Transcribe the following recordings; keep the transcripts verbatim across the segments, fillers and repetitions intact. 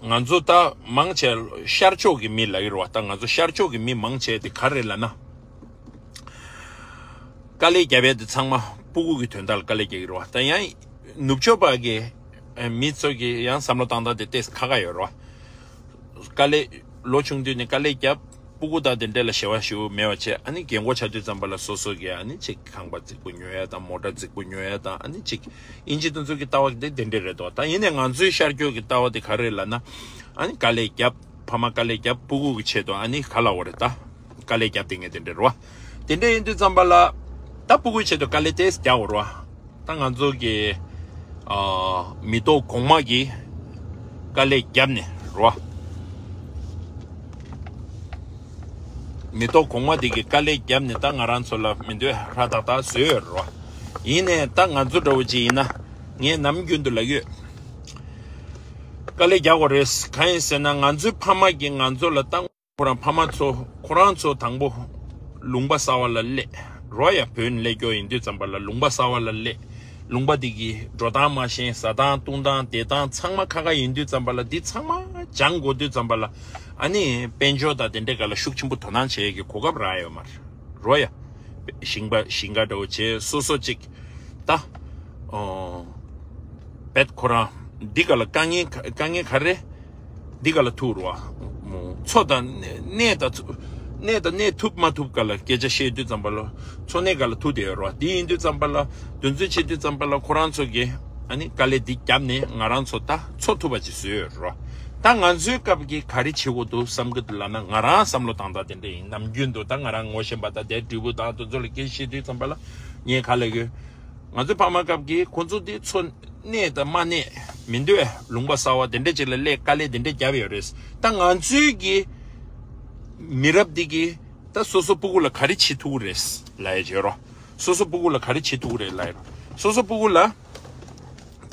ང་ཚོ་ད་མང་ཆེ་ཤར་ཕྱོགས་ཀྱི་མི་ལབ་ཀྱི་རེད་བ། ད་ང་ཚོ་ཤར་ཕྱོགས་ཀྱི་མི་མང་ཆེ་དེ་ག་རེ་ལབ་ན། དཀའ་ལས་རྒྱབ་ཡས་དེ་ཚང་མ་སྤུ་གུ་གི་དོན་དག་ལ་དཀའ་ལས་རྒྱག་གི་རེད་བ། ད་ཡང་ནུབ་ཕྱོགས་པ་གི་ཨ་མི་ཚོ་གི་ཡང་བསམ་བློ་བཏང་སྟངས་དེ་ཏོག་ཙམ་ཁག་ཁག་ཡོད་རེད་བ། དཀའ་ལས་ལོ་ཆུང་དུས་ནས་དཀའ་ལས་རྒྱབ། སྤུ་གུ་དང་དེ་འདྲ་ལ་ཞེ་བ་ཞེ་པོ་མེད་པ་བྱས། ཨ་ནི་རྒན་གོག་ཆགས་དུས་ཙམ་པ་ལ་སོ་སོ་གི་ཨ་ནི་ཅིག་ཁང་པ་རྫིག་པོ་ཉོ་ཡས་དང་མོ་ཊ་རྫིག་པོ་ཉོ་ཡས་དང་། ཨ་ནི་ཅིག་ཨིན་ཇི་དེ་ཚོ་གི་ལྟ་བ་དེ་དེ་འདྲ་རེད་དོ། ད་ཡིན་ནའི་ང་ཚོའི་ཤར་ཕྱོགས་ཀྱི་ལྟ་བ་དེ་ག་རེ་ལབ་ན། ཨ་ནི་དཀའ་ལས་རྒྱབ། ཕ་མ་དཀའ་ལས་རྒྱབ། སྤུ་གུ་གི་ཆེད་དུ་ཨ་ནི་ག་ལབ་དགོས་རེད། ད་དཀའ་ལས་རྒྱབ་དེ་ངས་དེ་འདྲ་རེད་བ། དེ་འདྲ་ཡིན་དུས་ཙམ་པ་ལ་ད་སྤུ་གུའི་ཆེད་དུ་དཀའ་ལས་ཏོག་ཙམ་རྒྱག་དགོས་རེད་བ། ད་ང་ཚོ་གི་ཨ་མི་ཐོག་གོང་མ་གི་དཀའ་ལས་བརྒྱབ་ནས་རོ། མི་ཐོག་གོང་མ་དེ་གི་དཀའ་ལས་བརྒྱབ་ནས་ད་ང་རང་ཚོ་ལ་མི་འདོད་ཧྲ་ཏག་ཏག་བཟོས་ཡོད་རོ། ཡིན་ནའི་ད་ང་ཚོ་འདྲ་བོ་ཅིག་ཡིན་ན་ངས་ནམ་རྒྱུན་དུ་ལབ་ཡོད། དཀའ་ལས་རྒྱག་དགོས་རེད། གང་ཡིན་ཟེར་ན་ང་ཚོའི་ཕ་མ་གིས་ང་ཚོ་ལ་ད། ཁོ་རང་ཕ་མ་ཚོ་ཁོ་རང་ཚོ་དང་པོ་ལུང་པ་གསར་བ་ལ་སླེབས་རོ། ཡ་བོད་ནས་སླེབས་རྒྱུ་ཡིན་དུས་ཙམ་པ་ལ་ལུང་པ་གསར་བ་ལ་སླེབས། ལུང་པ་འདི་གི་འགྲོ་སྟངས་མ་ཤེས། ཟ་སྟངས་བཏུང་སྟངས་བསྡད་སྟངས་ཚང་མ་ཁག་ཁག་ཡིན་དུས་ཙམ་པ་ལ་འདི་ཚང་མ་སྦྱང་དགོས་དུས་ཙམ་པ་ལ། ཨ་ནི་དཔལ་འབྱོར་དང་དེ་འདྲའི་སྒང་ལ་ཤུགས་ཆེན་པོ་དོ་སྣང་བྱེད་ཡས་ཀྱི་གོ་སྐབས་རག་ཡོད་མ་རེད་རོ། ཡ་ཞིང་པ་ཞིང་ཁ་འདྲ་བོ་བྱས་སོ་སོ་གཅིག་ད་ཨོ་བེད་ཁོ་རང་འདི་སྒང་ལ་དཀའ་ངལ་དཀའ་ངལ་ག་རེ། འདི་ག་ལ་ཐུག་རོ། མཚོ་དང་གནས་དང་གནས་དང་གནས་ཐུབ་མ་ཐུབ་ག་ལ་སྐད་ཆ་བཤད་དུས་ཙམ་པ་ལ་མཚོ་གནས་ག་ལ་ཐུག་བསྡད་ཡོད་རོ། འདི་ཡིན་དུས་ཙམ་པ་ལ་དོན་ཚན་བྱེད་དུས་ཙམ་པ་ལ་ཁོ་རང་ཚོ་གིས་ཨ་ནི་དཀའ་ལས་འདི་བརྒྱབ་ནས་ང་རང་ཚོ་ད་འཚོ་ཐུབ་པ་ཅིག་བཟོས་ཡོད་རོ། ད་ང་ཚོའི་སྐབས་ཀྱི་ག་རེ་བྱེད་དགོས་འདུག་བསམ་གི་འདུག་ལབ་ན། ང་རང་བསམ་བློ་བཏང་སྟངས་དེ་འདྲ་ཡིན། ནམ་རྒྱུན་དུ་ད་ང་རང་ངོ་ཤེས་པ་དང་དེ་འབྲས་བུ་དང་དེ་ཚོ་ལ་སྐད་ཆ་བཤད་དུས་ཙམ་པ་ལ་ངས་ག་ལ་གི་ང་ཚོའི་ཕ་མ་སྐབས་ཀྱི་ཁོ་ཚོ་དེ་འཚོ་གནས་དང་མ་གནས་མི་འདོད། ལུང་པ་གསར་བ་དེ་འདྲ་ཅིག་ལ་སླེབས། དཀའ་ལས་དེ་འདྲ་བརྒྱབ་ཡོད་རེད། ད་ང་ཚོའི་གི་མི་རབས་འདི་གི་ད་སོ་སོ་སྤུ་གུ་ལ་ག་རེ་བྱེད་ཐུབ་ཀྱི་རེད་ལབ་ཡ་བྱེད་རོགས། སོ་སོ་སྤུ་གུ་ལ་ག་རེ་བྱེད་ཐུབ་ཀྱི་རེད་ལབ་ཡ་རོགས། སོ་སོ་སྤུ་གུ་ལ་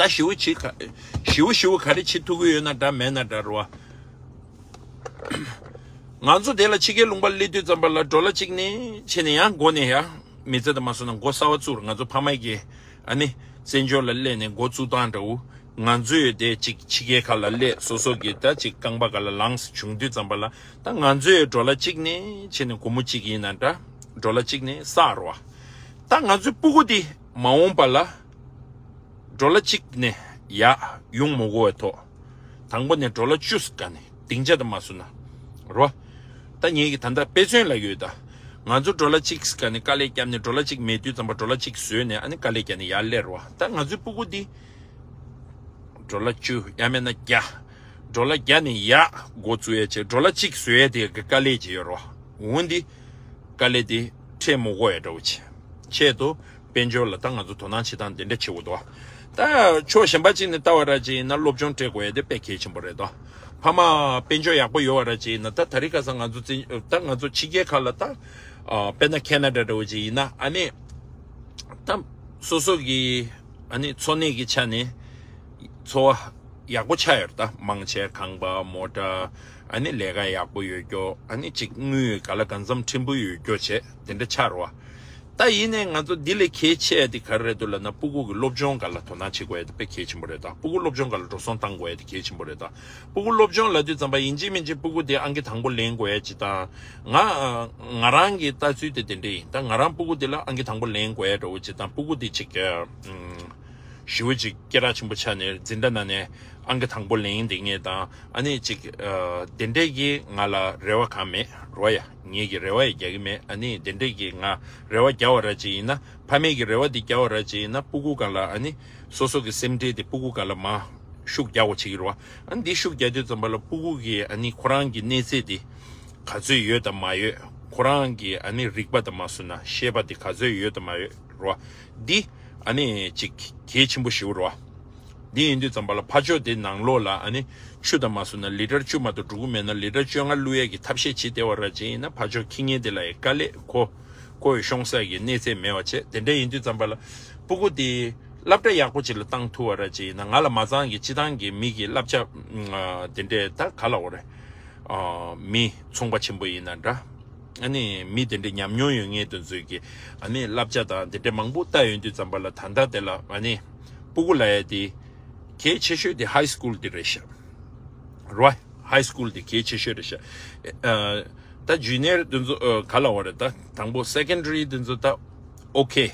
ད་ཞི་བོ་བྱེད་ག་ཞི་བོ་ཞི་བོ་ག་རེ་བྱེད་ཐུབ་ཀྱི་ཡོད་ན་འདྲ་མེད་ན་འདྲ་རོ། ང་ཚོ་དེ་ལ་ཕྱི་རྒྱལ་ལུང་པ་སླེབས་དུས་ཙམ་པ་ལ་འགྲོ་ལ་གཅིག་ནས་ཕྱིན་ནས་ཡང་འགོ་ནས་ཡ་མི་ཚེ་དང་མ་སོང་ན་འགོ་གསར་བ་བཙུགས། ང་ཚོ་ཕ་མ་གིས་ཨ་ནི་བཙན་བྱོལ་ལ་སླེབས་ནས་འགོ་བཙུགས་སྟངས་འདྲ་བོ། ང་ཚོས་དེ་གཅིག་ཕྱི་རྒྱལ་ཁག་ལ་སླེབས་སོ་སོ་གི་ད་གཅིག་རྐང་པ་སྒང་ལ་ལངས་བྱུང་དུས་ཙམ་པ་ལ་ད་ང་ཚོས་འགྲོ་ལ་གཅིག་ནས་ཕྱིན་ནས་སྒོར་མོ་གཅིག་ཡིན་ན་འདྲ་འགྲོ་ལ་གཅིག་ནས་བསགས་རོགས། ད་ང་ཚོའི་སྤུ་གུ་དེ་མ་འོངས་པ་ལ་འགྲོ་ལ་གཅིག་ནས་ཡར་ཡོང་མི་དགོས་པའི་ཐོག་དང་པོ་ནས་འགྲོ་ལ་བཅུ་ཟེར་ག་ནས་སྡིངས་ཆ་དུ་མ་བཟོས་ན་རོ། ད་ངེད་ཀྱི་ད་ལྟ་དཔེ་མཚོན་ལ་ཡོད་ད། ང་ཚོ་འགྲོ་ལ་གཅིག་ཟེར་ག་ནས་དཀའ་ལས་བརྒྱབ་ནས་འགྲོ་ལ་གཅིག་མེད་དུས་ཙམ་པ་འགྲོ་ལ་གཅིག་བཟོས་ནས་ཨ་ནི་དཀའ་ལས་བརྒྱབ་ནས་ཡར་སླེབས་རོ། ད་ང་ཚོའི་སྤུ་གུ་འདི་འགྲོ་ལ་བཅུ་ཡང་མེད་ན་བརྒྱ། འགྲོ་ལ་བརྒྱ་ནས་ཡར་འགོ་བཙུགས་ཡས་བྱས་འགྲོ་ལ་གཅིག་བཟོ་ཡས་དེ་གི་དཀའ་ལས་ཅིག་ཡོད་རོ། འོན་ཏེ་དཀའ་ལས་དེ་འཕྲད་མི་དགོས་ཡས་འདྲ་བོ་བྱས། ཆེད་དུ་དཔལ་འབྱོར་ལ་ད་ང་ཚོ་དོ་སྣང་བྱེད་སྟངས་དེ་འདྲ་བྱེད་དགོས་འདུག་ད་ཕྱོགས་གཞན་པ་ཅིག་ནས་ལྟ་བ་ར་ཅིག་ཡིན་ན་སློབ་སྦྱོང་སྤྲད་དགོས་ཡ་དེ་དཔེ་གལ་ཆེན་པོ་རེད་དོ། ཕ་མ་དཔལ་འབྱོར་ཡག་པོ་ཡོད་བ་ར་ཅིག་ཡིན་ན་ད་ད་རེས་ཁ་སང་ང་ཚོ་བཙན་ད་ང་ཚོ་ཕྱི་རྒྱལ་ཁག་ལ་ད་ཨ་དཔེར་ན་ཁེ་ན་ཌ་འདྲ་བོ་ཅིག་ཡིན་ན་ཨ་ནི་ད་སོ་སོ་གི་ཨ་ནི་འཚོ་གནས་ཀྱི་ཆ་ནས་འཚོ་བ་ཡག་པོ་ཆགས་ཡོད་རེད། ད་མང་ཆེ་ཁང་པ་མོ་ཊ་ཨ་ནི་ལས་ཀ་ཡག་པོ་ཡོད་རྒྱུ་ཨ་ནི་ཅིག་དངུལ་ག་ལ་གང་འཚམ་ཕྲན་བུ་ཡོད་རྒྱུ་བྱས་དེ་འདྲ་ཆགས་རེད་བ། ད་ཡིན་ནའི་ང་ཚོ་འདི་ལས་གལ་ཆེ་ཡ་དེ་ག་རེ་རེད་འདུག་ལབ་ན་སྤུ་གུ་གི་སློབ་སྦྱོང་སྒང་ལ་དོ་སྣང་བྱེད་དགོས་ཡ་དེ་དཔེ་གལ་ཆེན་པོ་རེད། ད་སྤུ་གུ་སློབ་སྦྱོང་སྒང་ལ་འགྲོ་སོང་བཏང་དགོས་ཡ་དེ་གལ་ཆེན་པོ་རེད། ད་སྤུ་གུ་སློབ་སྦྱོང་ལབ་དུས་ཙམ་པ་ཡིན་གཅིག་མིན་གཅིག་སྤུ་གུ་དེ་ཨང་ཀི་དང་པོ་ལེན་དགོས་ཡ་ཅིག་དང་། ང་ང་རང་གི་ལྟ་ཚུལ་དེ་དེ་འདྲ་ཡིན། ད་ང་རང་སྤུ་གུ་དེ་ལ་ཨང་ཀི་དང་པོ་ལེན་དགོས་ཡ་འདྲ་བོ་ཅིག་དང་སྤུ་གུ་དེ་ཅིག་ཞི་བོ་ཅིག་སྐད་གྲགས་ཆེན་པོ་ཆགས་ནས་འཛིན་གྲྭ་ནང་ནས་ཨང་ཀི་དང་པོ་ལེན་བསྡད་མཁན་དང་ཨ་ནི་ཅིག་དེ་འདྲས་ཀྱི་ང་ལ་རེ་བ་གང་མེད་རོ། ཡ་ངེད་ཀྱི་རེ་བ་ཡི་རྒྱག་གི་མེད། ཨ་ནི་དེ་འདྲས་ཀྱི་ང་རེ་བ་རྒྱག་པ་ར་ཅིག་ཡིན་ན་ཕ་མེས་ཀྱི་རེ་བ་དེ་རྒྱག་པ་ར་ཅིག་ཡིན་ན་སྤུ་གུ་སྒང་ལ་ཨ་ནི་སོ་སོ་གི་སེམས་ཁྲལ་དེ་སྤུ་གུ་སྒང་ལ་མ་ཤུགས་རྒྱག་དགོས་བྱེད་ཀྱི་རེད་བ། ཨ་ནི་འདི་ཤུགས་རྒྱག་དུས་ཙམ་པ་ལ་སྤུ་གུ་གི་ཨ་ནི་ཁོ་རང་གི་གནས་ཚད་དེ་ག་ཚོད་ཡོད་དང་མ་ཡོད། ཁོ་རང་གི་ཨ་ནི་རིག་པ་དང་མ་སོང་ན་ཤེས་པ་དེ་ག་ཚོད་ཡོད་དང་མ་ཡོད་རེད་བ། འདི་ཨ་ནི་ཅིག་གལ་ཆེན་པོ་ཞིག་རེད་བ། འདི་ཡིན་དུས་ཙམ་པ་ལ་ཕར་ཕྱོགས་དེ་ནང་ལོགས་ལ་ཨ་ནི་ཆུ་དང་མ་སོང་ན་ལི་ཊར་བཅུ་མ་གཏོགས་འགྲོ་གི་མེད་ན་ལི་ཊར་བཅོ་ལྔ་བླུག་ཡས་ཀྱི་ཐབས་ཤེས་བྱེད་བསྡད་པ་ར་ཅིག་ཡིན་ན་ཕར་ཕྱོགས་ཁྱི་ངན་དེ་ལ་ཡི་དཀའ་ལས་ཁོ་ཁོ་ཡི་ཤོང་ས་ཀྱི་གནས་ཚད་མེད་པ་བྱས། དེ་འདྲ་ཡིན་དུས་ཙམ་པ་ལ་སྤུ་གུ་དེ་སློབ་གྲྭ་ཡག་པོ་ཅིག་ལ་བཏང་ཐུབ་པ་ར་ཅིག་ཡིན་ན་ང་ལ་མ་ཚང་གི་སྤྱི་བཏང་གི་མི་གི་བསླབ་བྱ་དེ་འདྲས་ད་ག་ལ་འོ་རེད། མི་ཚོང་པ་ཆེན་པོ་ཡིན་ན་འདྲ། ཨ་ནི་མི་དེ་འདྲའི་ཉམས་མྱོང་ཡོད་མཁན་དེ་ཚོས་ཀྱི་ཨ་ནི་བསླབ་བྱ་དང་དེ་འདྲའི་མང་པོ་ལྟ་ཡོང་དུས་ཙམ་པ་ལ་ད་ལྟ་དེ་ལ་ཨ་ནི་སྤུ་གུ་ལབ་ཡ་དེ་གལ་ཆེ་ཤོས་དེ་ཧའི་སི་ཀུལ་དེ་རེད་ཤག་རོ། ཧའི་སི་ཀུལ་དེ་གལ་ཆེ་ཤོས་རེད་ཤག་ཨ། ད་ཇུ་ནི་ཡར་དེ་ཚོ་ཨ། ག་ལབ་དགོས་རེད། ད་དང་པོ་སེ་ཀན་ཌ་རི་དེ་ཚོ་ད་ཨོ་ཁེ།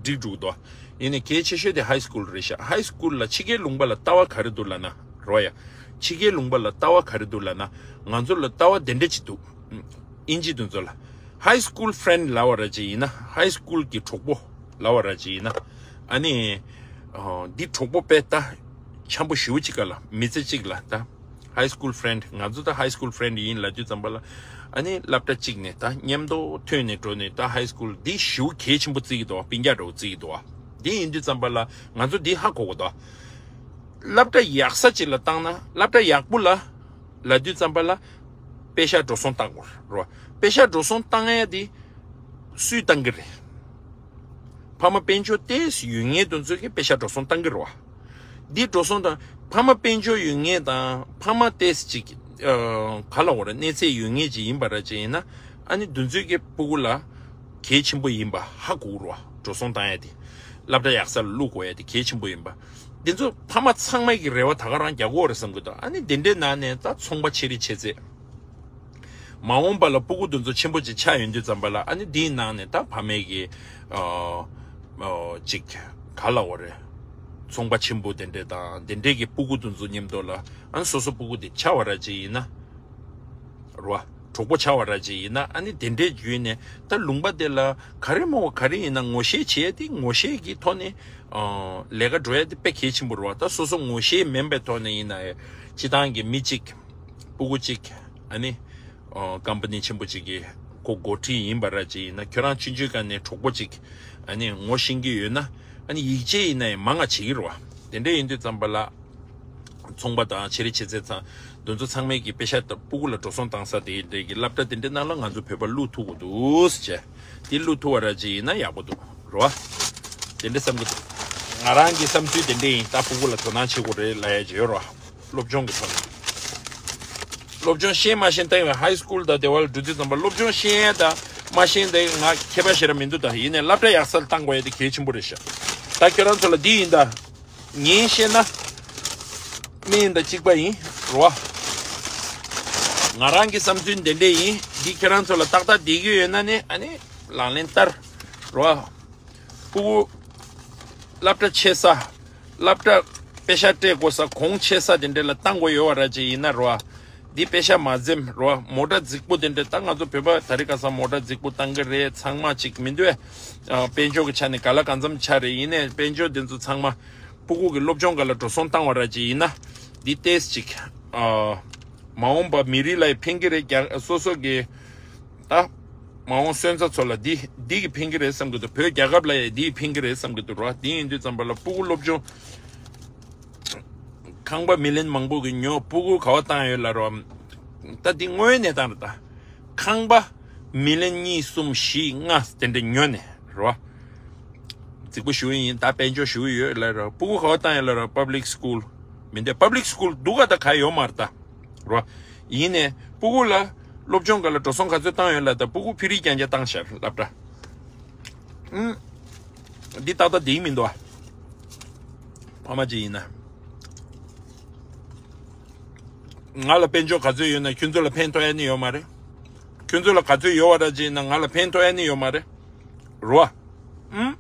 འགྲིག་འགྲོ་གི་འདུག་ཡིན་ནའི་གལ་ཆེ་ཤོས་དེ་ཧའི་སི་ཀུལ་རེད་ཤག་ཧའི་སི་ཀུལ་ལ་ཕྱི་རྒྱལ་ལུང་པ་ལ་ལྟ་བ་ག་རེ་འདུག་ལབ་ན། རོ་ཡ། ཕྱི་རྒྱལ་ལུང་པ་ལ་ལྟ་བ་ག་རེ་འདུག་ལབ་ན། ང་ཚོ་ལ་ལྟ་བ་དེ་འདྲ་ཅིག་འདུག་ཨིན་ཇི་དེ་ཚོ་ལ། ཧའི་སི་ཀུལ་ཕྲེན་ཌི་ལབ་པ་ར་ཅིག་ཡིན་ན། ཧའི་སི་ཀུལ་གྱི་གྲོགས་པོ་ལབ་པ་ར་ཅིག་ཡིན་ན། ཨ་ནི། ཨ། འདི་གྲོགས་པོ་དཔེ་ད་འཆམ་པོ་ཞེ་པོ་ཅིག་ག་ལ། མི་ཚེ་གཅིག་ལ་ད། ཧའི་སི་ཀུལ་ཕྲེན་ཌི། ང་ཚོ་ད་ཧའི་སི་ཀུལ་ཕྲེན་ཌི་ཡིན་ལབ་དུས་ཙམ་པ་ལ། ཨ་ནི་སློབ་གྲྭ་གཅིག་ནས་ད་མཉམ་དུ་ཐོན་ནས་འགྲོ་ནས། ད་ཧའི་སི་ཀུལ་འདི་ཞེ་པོ་གལ་ཆེན་པོ་བརྩི་གི་འདུག་སྤུན་ཀྱག་འདྲ་བོ་བརྩི་གི་འདུག་འདི་ཡིན་དུས་ཙམ་པ་ལ་ང་ཚོ་འདི་ཧ་གོ་གི་འདུག་སློབ་གྲྭ་ཡག་ས་ཅིག་ལ་བཏང་ན། སློབ་གྲྭ་ཡག་པོ་ལ་ལབ་དུས་ཙམ་པ་ལ་པེ་ཤག་འགྲོ་སོང་བཏང་དགོས་རེད་བ། པེ་ཤག་འགྲོ་སོང་བཏང་ཡ་དེ་སུས་བཏང་གི་རེད། ཕ་མ་དཔལ་འབྱོར་ཏོག་ཙམ་ཡོད་མཁན་དེ་ཚོས་ཀྱི་པེ་ཤག་འགྲོ་སོང་བཏང་གི་རེད་བ། འདི་འགྲོ་སོང་དང་། ཕ་མ་དཔལ་འབྱོར་ཡོད་མཁན་དང་། ཕ་མ་ཏོག་ཙམ་ཅིག་ཨ། ག་ལབ་དགོས་རེད། གནས་ཚད་ཡོད་མཁན་ཅིག་ཡིན་པ་ར་ཅིག་ཡིན་ན། ཨ་ནི་དེ་ཚོས་ཀྱི་སྤུ་གུ་ལ་གལ་ཆེན་པོ་ཡིན་པ་ཧ་གོ་གི་རེད་བ། འགྲོ་སོང་བཏང་ཡ་དེ། སློབ་གྲྭ་ཡག་ས་ལ་བླུག་དགོས་ཡ་དེ་གལ་ཆེན་པོ་ཡིན་པ། འདི་ཚོ་ཕ་མ་ཚང་མས་ཀྱི་རེ་བ་ད་ག་རང་རྒྱག་གི་ཡོད་རེད་བསམ་གྱི་འདུག་ཨ་ནི་དེ་འདྲའི་ནང་ནས་ད་ཚོང་པ་ཆེ་རིགས་ཆེ་ཚད། མ་འོངས་པ་ལ་སྤུ་གུ་དེ་ཚོ་ཆེན་པོ་ཅིག་ཆགས་ཡོང་དུས་ཙམ་པ་ལ། ཨ་ནི་དེའི་ནང་ནས་ད་ཕ་མས་ཀྱི་ཨ། ཨ། ཅིག་ག་ལབ་དགོས་རེད། ཚོང་པ་ཆེན་པོ་དེ་འདྲས་དང་། དེ་འདྲས་ཀྱི་སྤུ་གུ་དེ་ཚོ་མཉམ་དུ་ལ། ཨ་ནི་སོ་སོ་སྤུ་གུ་དེ་ཆགས་པ་ར་ཅིག་ཡིན་ན། རེད་བ། གྲོགས་པོ་ཆགས་པ་ར་ཅིག་ཡིན་ན། ཨ་ནི་དེ་འདྲའི་བརྒྱུད་ནས་ད་ལུང་པ་དེ་ལ་ག་རེ་མོ་ག་རེ་ཡིན་ན་ངོ་ཤེས་བྱས་ཏེ། ངོ་ཤེས་ཀྱི་ཐོག་ནས་ཨ། ལས་ཀ་འགྲོ་ཡ་དེ་དཔེ་གལ་ཆེན་པོ་རེད་བ། ད་སོ་སོ་ངོ་ཤེས་མིན་པའི་ཐོག་ནས་ཡིན་ན་ཡང་། སྤྱིར་བཏང་གི་མི་གཅིག་སྤུ་གུ་གཅིག་ཨ་ནི་ཨ། ཀམ་པ་ནི་ཆེན་པོ་གཅིག་གི་ཁོ་འགོ་ཁྲིད་ཡིན་པ་ར་ཅིག་ཡིན་ན། ཁྱོད་རང་ཆུང་ཆུང་སྒང་ནས་གྲོགས་པོ་གཅིག་ཨ་ནི་ངོ་ཤེས་ཀྱི་ཡོད་ན། ཨ་ནི་ཡིག་ཆ་ཡིན་ན་ཡང་མང་ང་བྱེད་ཀྱི་རེད་བ། དེ་འདྲ་ཡིན་དུས་ཙམ་པ་ལ། ཚོང་པ་དང་ཆེ་རིགས་ཆེ་ཚད་ཚང་། དེ་ཚོ་ཚང་མས་ཀྱི་པེ་ཤག་ད་སྤུ་གུ་ལ་འགྲོ་སོང་བཏང་ས་དེ་འདྲས་ཀྱི་སློབ་གྲྭ་དེ་འདྲའི་ནང་ལ་ང་ཚོ་བོད་པ་བླུག་ཐུབ་དགོས་འདུག་ཟེར་བྱས། དེ་བླུག་ཐུབ་པ་ར་ཅིག་ཡིན་ན་ཡག་པོ་འདུག་རེད་བ། དེ་འདྲ་བསམ་གྱི་འདུག་ང་རང་གི་བསམ་ཚུལ་དེ་འདྲ་ཡིན། ད་སྤུ་གུ་ལ་དོ་སྣང་བྱེད་དགོས་རེད་ལབ་ཡ་ཅིག་ཡོད་རེད་བ། སློབ་སྦྱོང་གི་ཐོག་ནས། སློབ་སྦྱོང་ཤེས་མ་ཤེས་ལྟ་ཡོང་། ཧའི་སི་ཀུལ་དང་དེ་བ་ལ་འགྲོ་དུས་ཙམ་པ་སློབ་སྦྱོང་ཤེས་ཡ་དང་མ་ཤེས་དེ་ང་ཁྱད་པར་ཞེ་དྲག་མི་འདུག་ད་ཡིན་ནའི་སློབ་གྲྭ་ཡག་ས་ལ་བཏང་དགོས་ཡ་དེ་གལ་ཆེན་པོ་རེད་ཤག་ད་ཁྱོད་རང་ཚོ་ལ་འདི་ཡིན་ད། ངས་བཤད་ན། སྨན་ཡིན་ད་གཅིག་པ་ཡིན། རོ། ང་རང་གི་བསམ་ཚུལ་འདི་འདྲས་ཡིན། འདི་ཁྱེད་རང་ཚོ་ལ་ཏག་ཏག་བསྡད་ཀྱི་ཡོད་ན་ནི་ཨ་ནི་ལག་ལེན་བསྟར། རོ། སྤུ་གུ་སློབ་གྲྭ་ཆེ་ས། སློབ་གྲྭ་པེ་ཤ་སྤྲད་དགོས་ས་གོང་ཆེ་ས་དེ་འདྲས་ལ་བཏང་དགོས་ཡོད་པ་ར་ཅིག་ཡིན་ན་རོ། འདི་པེ་ཤ་མ་འཛེམ་རོ། མོ་ཊ་རྫིག་པོ་དེ་འདྲས། ད་ང་ཚོ་བོད་པ་དེ་རིང་ཁ་སང་མོ་ཊ་རྫིག་པོ་བཏང་གི་རེད། ཚང་མ་ཅིག་མི་འདུག་ཨ། དཔལ་འབྱོར་གྱི་ཆ་ནས་ག་ལ་གང་འཚམ་ཆགས་རེད། ཡིན་ནའི་དཔལ་འབྱོར་དེ་ཚོ་ཚང་མ་སྤུ་གུ་གི་སློབ་སྦྱོང་སྒང་ལ་འགྲོ་སོང་བཏང་བ་ར་ཅིག་ཡིན་ན། འདི་ཏོག་ཙམ་ཅིག་ཨ། མ་འོངས་པ་མི་རིགས་ལ་ཡང་ཕན་གྱི་རེད། རྒྱ། སོ་སོ་གི། ད། མ་འོངས་སོན་རྩ་ཚོ་ལ་འདི་འདི་གི་ཕན་གྱི་རེད་བསམ་གྱི་འདུག་བོད་རྒྱལ་ཁབ་ལ་ཡང་འདི་ཕན་གྱི་རེད་བསམ་གྱི་འདུག་རོ། འདི་ཡིན་དུས་ཙམ་པ་ལ་སྤུ་གུ་སློབ་སྦྱོང་། ཁང་པ་མི་ལི་ཡོན་མང་པོ་གི་ཉོ། སྤུ་གུ་ག་བ་བཏང་ཡོད་ལབ་རོ། ད་འདི་དངོས་གནས་བཏང་རེད་ད། ཁང་པ་མི་ལི་ཡོན་གཉིས་གསུམ་བཞི་ལྔ་དེ་འདྲ་ཉོ་ནས་རོ། རྫིག་པོ་ཞུ་ཡིན། ད་དཔལ་འབྱོར་ཞུ་ཡོད་ལབ་རོ། སྤུ་གུ་ག་བ་བཏང་ཡོད་ལབ་རོ། པབ་ལིག་སི་ཀུལ། མི་འདུག་པབ་ལིག་སི་ཀུལ་སྡུག་ག་ད་ག་ཡོད་མ་རེད་ད། རོ། ཡིན་ནའི་སྤུ་གུ་ལ་སློབ་སྦྱོང་སྒང་ལ་འགྲོ་སོང་ག་ཚོད་བཏང་ཡོད་ལབ། ད་སྤུ་གུ་ཕི་རི་རྐྱང་རྐྱང་བཏང་ཤག་སློབ་གྲྭ། ཨུམ། འདི་ཏག་ཏག་འགྲིག་མི་འདུག་ཨ། ཕ་མ་ཅིག་ཡིན་ན། ང་ལ་དཔལ་འབྱོར་ག་ཚོད་ཡོད་ན་ཁྱོད་ཚོ་ལ་ཕན་ཐོགས་ཡ་ནི་ཡོད་མ་རེད། ཁྱོད་ཚོ་ལ་ག་ཚོད་ཡོད་པ་ར་ཅིག་ཡིན་ན་ང་ལ་ཕན་ཐོགས་ཡ་ནི་ཡོད་མ་རེད། རོ། ཨུམ།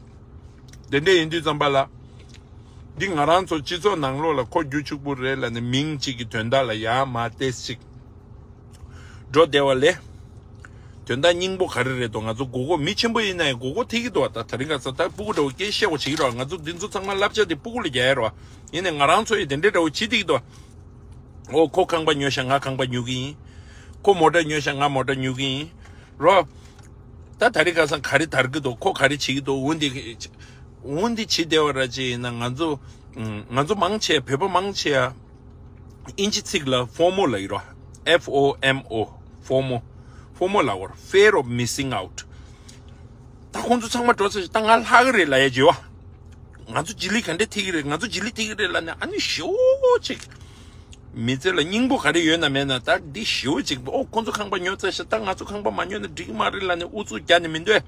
དེ་འདྲ་ཡིན་དུས་ཙམ་པ་ལ། འདི་ང་རང་ཚོ་སྤྱི་ཚོགས་ནང་ལོགས་ལ་ཁོ་རྒྱུ་ཕྱུག་པོ་རེད་ལབ་ནས་མིང་གཅིག་གི་དོན་དག་ལ་ཡར་མར་ཏོག་ཙམ་ཅིག་འགྲོ་བསྡད་པ་ལས། དོན་དག་སྙིང་པོ་ག་རེ་རེད་དོ། ང་ཚོ་མགོ་སྐོར། མི་ཆེན་པོ་ཡིན་ན་ཡང་མགོ་སྐོར་ཐེབས་ཀྱི་འདུག་བ། ད་དེ་རིང་ཁ་སང་ད་སྤུ་གུ་འདྲ་བོ་སྐད་བཤད་དགོས་བྱེད་ཀྱི་རེད་བ། ང་ཚོ་འདི་ཚོ་ཚང་མ་བསླབ་བྱ་དེ་སྤུ་གུ་ལ་རྒྱག་ཡ་རེད་བ། ཡིན་ནའི་ང་རང་ཚོ་ཡིས་དེ་འདྲའི་འདྲ་བོ་བྱེད་བསྡད་ཀྱི་འདུག་བ། ཨོ་ཁོ་ཁང་པ་ཉོས་ཤག་ང་ཁང་པ་ཉོ་གི་ཡིན། ཁོ་མོ་ཊ་ཉོས་ཤག་ང་མོ་ཊ་ཉོ་གི་ཡིན། རོ། ད་དེ་རིང་ཁ་སང་ག་རེ་དར་གྱི་འདུག་ཁོ་ག་རེ་བྱེད་ཀྱི་འདུག་འོ་འདི། འོ་འདི་བྱེད་བསྡད་པ་ར་ཅིག་ཡིན་ན་ང་ཚོ། ང་ཚོ་མང་ཆེ་བོད་པ་མང་ཆེ་ཡ། ཨིན་ཇི་ཚིག་ལ་ཕོ་མོ་ལབ་ཀྱི་རེད་བ། F O M O། ཕོ་མོ། ཕོ་མོ་ལབ་པ་རེད། Fear of missing out། ད་ཁོང་ཚོ་ཚང་མ་འགྲོ་ཚར་ཤག་ད་ང་ལྷག་གི་རེད་ལབ་ཡ་བྱེད་བ། ང་ཚོ་རྗེས་ལུས་ག་འདྲ་ཐེབས་ཀྱི་རེད། ང་ཚོ་རྗེས་ལུས་ཐེབས་ཀྱི་རེད་ལབ་ནས་ཨ་ནི་ཞེ་པོ་ཅིག་མི་ཚེ་ལ་སྙིང་པོ་ག་རེ་ཡོད་ན་མེད་ན་ད་འདི་ཞེ་པོ་ཅིག་ཨོ་ཁོང་ཚོ་ཁང་པ་ཉོ་ཚར་ཤག་ད་ང་ཚོ་ཁང་པ་མ་ཉོ་ན་འགྲིག་གི་མ་རེད་ལབ་ནས་ཨུ་ཚུགས་རྒྱག་ནས་མི་འདུག་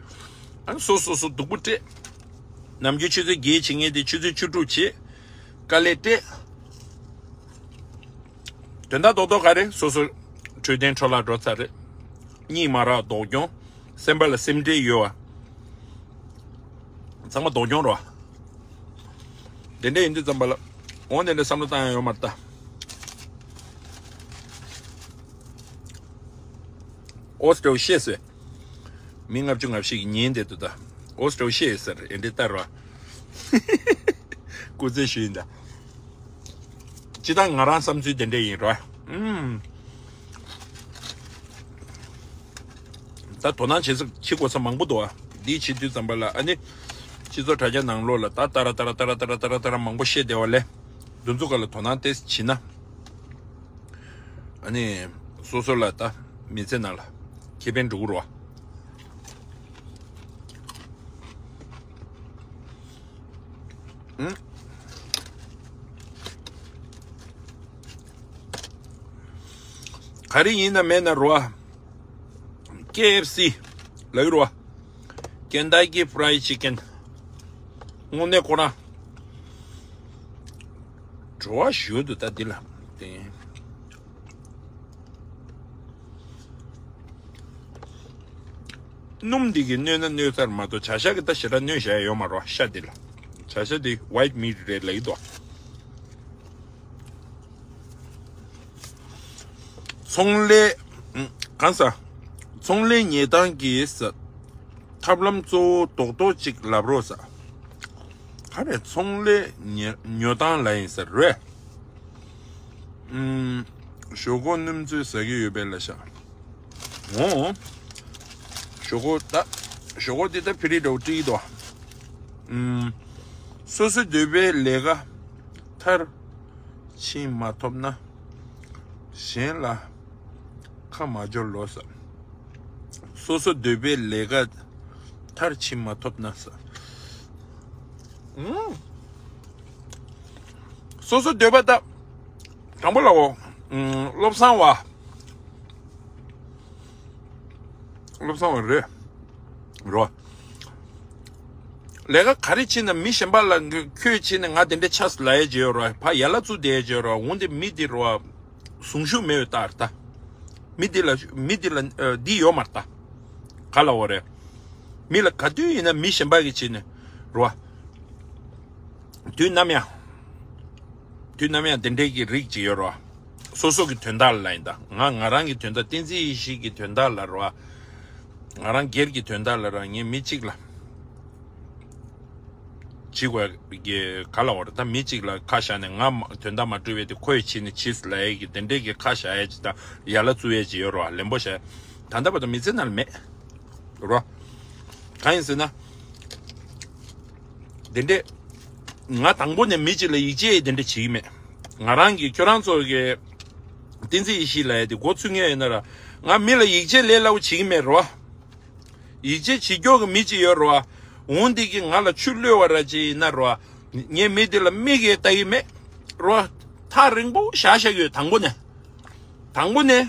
ཨ་ནི་སོ་སོ་སོ་སྡུག་པོ་སྤྲད། ནམ་རྒྱུན་ཆུ་ཚོད་བརྒྱད་བྱེད་མཁན་དེ་ཆུ་ཚོད་བཅུ་དྲུག་བྱེད། དཀའ་ལས་སྤྲད། དོན་དག་རྡོག་རྡོག་ག་རེ་སོ་སོ་འཕྲོད་བསྟེན་འཕྲོ་བརླག་འགྲོ་ཚར་རེད། གཉིད་མ་རག་སྡུག་གྱོང་། སེམས་པ་ལ་སེམས་ཁྲལ་ཡོད་བ། ཚང་མ་སྡུག་གྱོང་རོ། དེ་འདྲ་ཡིན་དུས་ཙམ་པ་ལ། འོ་དེ་འདྲ་བསམ་བློ་བཏང་ཡ་ཡོད་མ་རེད་ད། ཨོ་སི་ཀྲོ་ཤེས་སོས། མི་ལྔ་བཅུ་ང་བཞི་གིས་ཉན་བསྡད་འདུག་ད། ཨོ་སི་ཀྲོ་ཤེས་ཟེར་ཨེ་འདྲ་ལྟར་བ། སྐུ་རྩེད་ཞུས་ཡིན་ད། སྤྱིར་བཏང་ང་རང་བསམ་ཚུལ་དེ་འདྲ་ཡིན་རོ། ཨུམ། ད་དོ་སྣང་བྱེད་ས་བྱེད་དགོས་ས་མང་པོ་འདུག་ཨ། འདི་བྱེད་དུས་ཙམ་པ་ལ་ཨ་ནི། སྤྱི་ཚོགས་དྲ་རྒྱ་ནང་ལོགས་ལ་ད་ཏ་ར་ཏ་ར་ཏ་ར་ཏ་ར་ཏ་ར་ཏ་ར་མང་པོ་བཤད་བསྡད་པ་ལས། འདི་ཚོ་ག་ལ་དོ་སྣང་ཏོག་ཙམ་བྱེད་ན། ཨ་ནི། སོ་སོ་ལ་ད་མི་ཚེ་ནང་ལ་ཁེ་ཕན་འགྲོ་གི་རེད་བ། ཨང་། ག་རེ་ཡིན་ན་མེད་ན་རེད་བ། ཀེ་ཨེཕ་སི་ལབ་ཀྱི་རེད་བ། Kentucky Fried Chicken། དངོས་གནས་ཁོ་རང་བྲོ་བ་ཞེ་པོ་འདུག་ད་འདི་ལ། དེ། སྣུམ་འདི་གིས་གནོད་ན་གནོད་ཚར་མ་གཏོགས་བྱ་ཤ་གིས་ད་ཞེ་དྲག་གནོད་བཞག་ཡ་ཡོད་མ་རེད་བ། ཤ་འདི་ལ། བྱ་ཤ་འདི་white meat རེད་ལབ་ཀྱི་འདུག་ཚོང་ལས། ཨམ། གང་ཟེར། ཚོང་ལས་ཉོ་སྟངས་ཀྱི་ས། ཐབས་ལམ་གཙོ་བོ་རྡོག་རྡོག་ཅིག་ལབ་རོགས་ཟེར། ག་རེ་ཚོང་ལས་ཉོ་ཉོ་སྟངས་ལབ་ཡིན་ཟེར་རེད། ཨམ། ཞོག་ཁོག་སྣུམ་ཚོས་ཟ་གི་ཡོད་པས་ལབ་ཤག་འོ། ཞོག་ཁོག་ད། ཞོག་ཁོག་འདི་ད་ཕི་རི་འདྲ་བོ་བཀྲིས་འདུག་ཨམ། སོ་སོ་འདོད་པའི་ལས་ཀ་མཐར་ཕྱིན་མ་ཐུབ་ན། གཞན་ལ་ཁ་མ་སྦྱོར་ལོ་ཟེར། སོ་སོ་འདོད་པའི་ལས་ཀ་མཐར་ཕྱིན་མ་ཐུབ་ན་ཟེར། ཨང་། སོ་སོ་འདོད་པ་ད། དང་པོ་ལ་འོ། ཨང་། བློ་བཟང་བ། བློ་བཟང་བ་རེད། རོ། ལས་ཀ་ག་རེ་བྱེད་ན་མི་གཞན་པ་ལ་ཁྱོད་བྱེད་ན་ང་དེ་འདྲ་ཆགས་ལབ་ཡས་ཅིག་ཡོད་རོ། ཕ་ཡ་ལ་བཙུགས་བསྡད་ཡས་ཅིག་ཡོད་རོ། འོན་ཏེ་མི་དེ་རོ། གཟུངས་གཞུག་མེད་པའི་རྟགས་རེད་ད། མི་འདི་ལ་མི་འདི་ལ་ཨ། འདི་ཡོད་མ་རེད་ད། ག་ལབ་དགོས་རེད། མི་ལ་ག་དུས་ཡིན་ན་མི་གཞན་པ་གིས་བྱས་ནས་རོ། དུས་ནམ་ཡང་། དུས་ནམ་ཡང་དེ་འདྲའི་གི་རིགས་ཅིག་ཡོད་རོ། སོ་སོ་གི་དོན་དག་ལ་ཡིན་ད། ང་ང་རང་གི་དོན་དག་བསྟན་འཛིན་ཡེ་ཤེས་ཀྱི་དོན་དག་ལ་རོ། ང་རང་སྒེར་གྱི་དོན་དག་ལ་ར་ངས་མི་གཅིག་ལ། བྱེད་དགོས་ཀྱི་ག་ལ་བར་ད་མི་གཅིག་ལ་ཁ་བཞག་ནས་ང་མ་དོན་དག་མ་འགྲུབ་པའི་དེ་ཁོས་བྱས་ནས་བྱས་ལབ་ཡས་ཀྱི་དེ་འདྲས་ཀྱི་ཁ་བཞག་ཡས་ཅིག་དང་ཡ་ལ་བཙུགས་ཡས་ཅིག་ཡོད་རོ། ལེན་པོ་བྱས། ད་ལྟ་བར་དུ་མི་ཚེ་ནང་ལ་མེད་རོ། གང་ཡིན་ཟེར་ན། དེ་འདྲས་ང་དང་པོ་ནས་མི་གཅིག་ལ་ཡིད་ཆེས་དེ་འདྲས་བྱེད་ཀྱི་མེད། ང་རང་གིས་ཁྱོད་རང་ཚོ་གི་བསྟན་འཛིན་ཡེ་ཤེས་ལབ་ཡས་དེ་མགོ་ཚོས་མཁན་ཡིན་ན་ར། ང་མི་ལ་ཡིད་ཆེས་ལས་སླ་བོ་བྱེད་ཀྱི་མེད་རོ། ཡིད་ཆེས་བྱེད་མཁན་གྱི་མི་གཅིག་ཡོད་རེད་བ། འོ་འདི་གིས་ང་ལ་ཆུ་གློད་པ་ར་ཅིག་ཡིན་ན་རེད་བ། ངས་མི་འདི་ལ་མིག་གིས་ལྟ་གི་མེད་རེད་བ། ཐག་རིང་པོ་བཞག་བཞག་གི་ཡོད་དང་པོ་ནས། དང་པོ་ནས།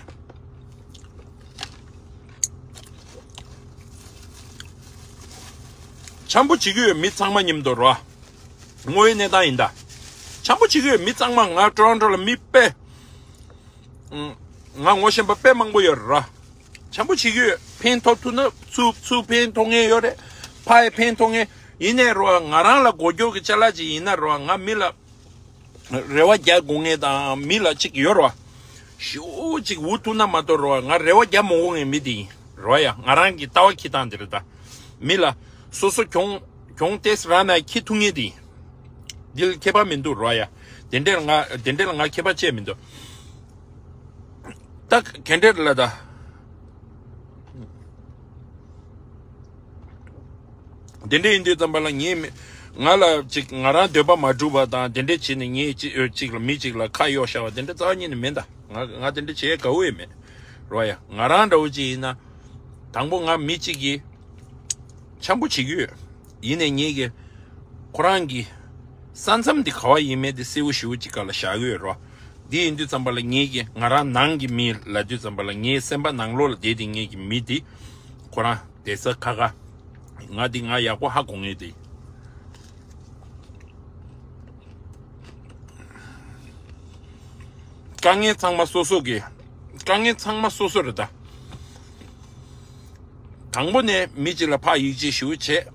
འཆམ་པོ་བྱེད་ཀྱི་ཡོད་མི་ཚང་མ་མཉམ་དུ་རེད་བ། དངོས་ཡོད་གནས་སྟངས་ཡིན་ད། འཆམ་པོ་བྱེད་ཀྱི་ཡོད་མི་ཚང་མ། ང་ཊོ་རོན་ཊོ་ལ་མི་དཔེ། ང་ངོ་ཤེས་པ་དཔེ་མང་པོ་ཡོད་རེད། འཆམ་པོ་བྱེད་ཀྱི་ཡོད། ཕན་ཐོགས་ཐུབ་ན་ཚུར་ཚུར་ཕན་ཐོགས་མཁན་ཡོད་རེད། ཕ་ཡི་ཕན་ཐོགས་མཁན་ཡིན་ནའི་རེད་བ། ང་རང་ལ་མགོ་སྐྱོར་གྱི་ཅ་ལག་ཅིག་ཡིན་ན་རེད་བ། ང་མི་ལ་རེ་བ་རྒྱག་དགོས་མཁན་དང་མི་ལ་ཅིག་ཡོད་རེད་བ། ཞེ་པོ་ཅིག་འུ་ཐུག་ན་མ་གཏོགས་རེད་བ། ང་རེ་བ་རྒྱག་མ་དགོས་མཁན་མི་དེ་ཡིན་རེད་བ་ཡ། ང་རང་གི་ལྟ་བ་འཁྱེར་སྟངས་དེ་རེད་ད། མི་ལ་སོ་སོ་གྱོང་གྱོང་ཏོག་ཙམ་རག་ན་འཁྱེར་ཐུབ་མཁན་དེ་ཡིན། འདི་ལ་ཁྱད་པར་མི་འདུག་རོ་ཡ། དེ་འདྲས་ལ་ང་དེ་འདྲས་ལ་ང་ཁྱད་པར་ཅི་ཡང་མི་འདུག་ད་ག་འདྲས་ལ་ད། དེ་འདྲས་ཡིན་དུས་ཙམ་པ་ལ་ངས་མི་ང་ལ་ཅིག་ང་རང་འདོད་པ་མ་འགྲུབ་པ་དང་དེ་འདྲས་བྱས་ནས་ངས་ཅིག་ཅིག་ལ་མི་ཅིག་ལ་ཁ་གཡོག་བཞག་པ་དེ་འདྲས་རྩ་བ་ཉིད་ནས་མིན་ད། ང་ང་དེ་འདྲས་བྱེད་དགའ་བོ་ཡོད་མེད་རོ་ཡ། ང་རང་འདྲ་བོ་ཅིག་ཡིན་ན། དང་པོ་ང་མི་གཅིག་གིས་འཆམ་པོ་བྱེད་ཀྱི་ཡོད། ཡིན་ནའི་ངེད་ཀྱིས་ཁོ་རང་གི་ས་མཚམས་འདི་ག་བ་ཡིན་མིན་དེ་གསལ་བོ་ཞེ་པོ་ཅིག་སྒང་ལ་བཞག་གི་ཡོད་རོ། འདི་ཡིན་དུས་ཙམ་པ་ལ་ངེད་ཀྱིས་ང་རང་ནང་གི་མི་ལབ་དུས་ཙམ་པ་ལ་ངའི་སེམས་པ་ནང་ལོགས་ལ་བསྡད་དེ་ངེད་ཀྱི་མི་དེ་ཁོ་རང་བསྡད་ས་ཁ་ཁ། ང་འདི་ང་ཡག་པོ་ཧ་གོ་ངེས་དེ། དཀའ་ངལ་ཚང་མ་སོ་སོ་གི། དཀའ་ངལ་ཚང་མ་སོ་སོ་རེད་ད། དང་པོ་ནས་མི་གཅིག་ལ་ཕར་ཡིད་ཆེས་ཞེ་པོ་བྱས།